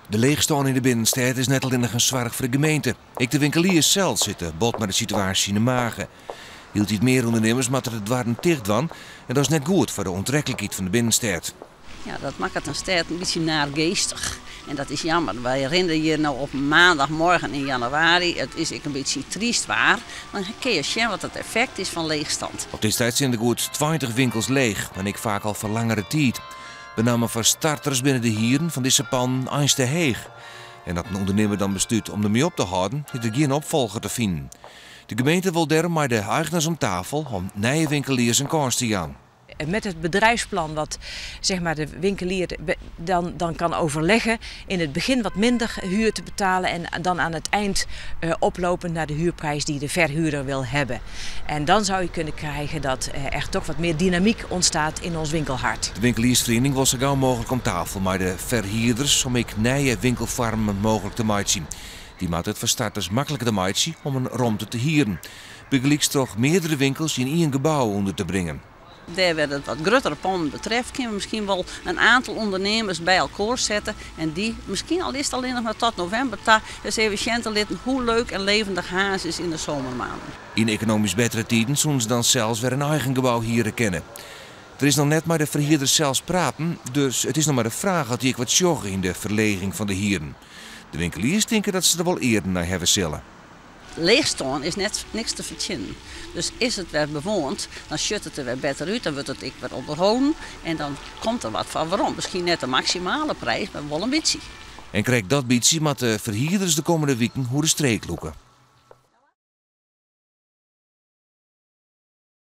De leechstân yn de binnenstêd is net allinnich in soarch foar de gemeente. Ek de winkeliers sels sitte bot mei de situaasje yn 'e mage. Hieltyd mear ûndernimmers moatte de doarren ticht dwaan en dat is net goed foar de oantreklikheid fan de binnenstêd. Ja, dat makket in stêd in bytsje naargeastich en dat is jammer. Wy rinne hjir no op maandagmorgen yn januari, it is ek in bytsje tryst waar. Dan kinne je sjen wat it effekt is fan leechstand. Op dit stuit steane der goed 20 winkels leech, en ek faak al foar langere tiid. Benammen foar starters binne de hieren fan dizze pannen eins te heech. En as in ûndernimmer dan beslút om dermei op te hâlden, is der gjin opfolger te finen. De gemeente wol dêrom mei de eigners om tafel om nije winkeliers in kâns te jaan. Met het bedrijfsplan wat, zeg maar, de winkelier dan kan overleggen in het begin wat minder huur te betalen en dan aan het eind oplopend naar de huurprijs die de verhuurder wil hebben. En dan zou je kunnen krijgen dat er toch wat meer dynamiek ontstaat in ons winkelhart. De winkeliersferiening wol sa gau mooglik om tafel mei de ferhierders om ek nije winkelfoarmen mooglik te meitsjen. Dy moatte it foar starters makliker te meitsjen om in romte te hieren. Bygelyks troch meardere winkels yn ien gebou ûnder te bringen. Dêr wêr't it wat gruttere pannen betreft, kinne we miskien wol in oantal ûndernimmers by elkoar sette en dy, miskien al is it allinnich mar tot novimber ta, ris even sjen te litten hoe leuk en levendig Harns is yn de zomermaanden. Yn ekonomysk bettere tiden soene se dan sels wer in eigen gebou hiere kinne. Der is noch net mei de ferhierders sels praten, dus it is noch mar de fraach oft dy ek wat sjogge yn de ferleging fan de hieren. De winkeliers tinke dat se der wol earen nei hawwe sille. Leechstân is net niks te fertsjinnen. Dus is it wer bewoand, dan sjocht it der wer better út, dan wurdt it ek wer ûnderholden en dan komt der wat foar werom. Miskien net de maksimale priis, mar wol in bytsje. En krekt dat bytsje moatte ferhierders de kommende wiken oer de streek lûke.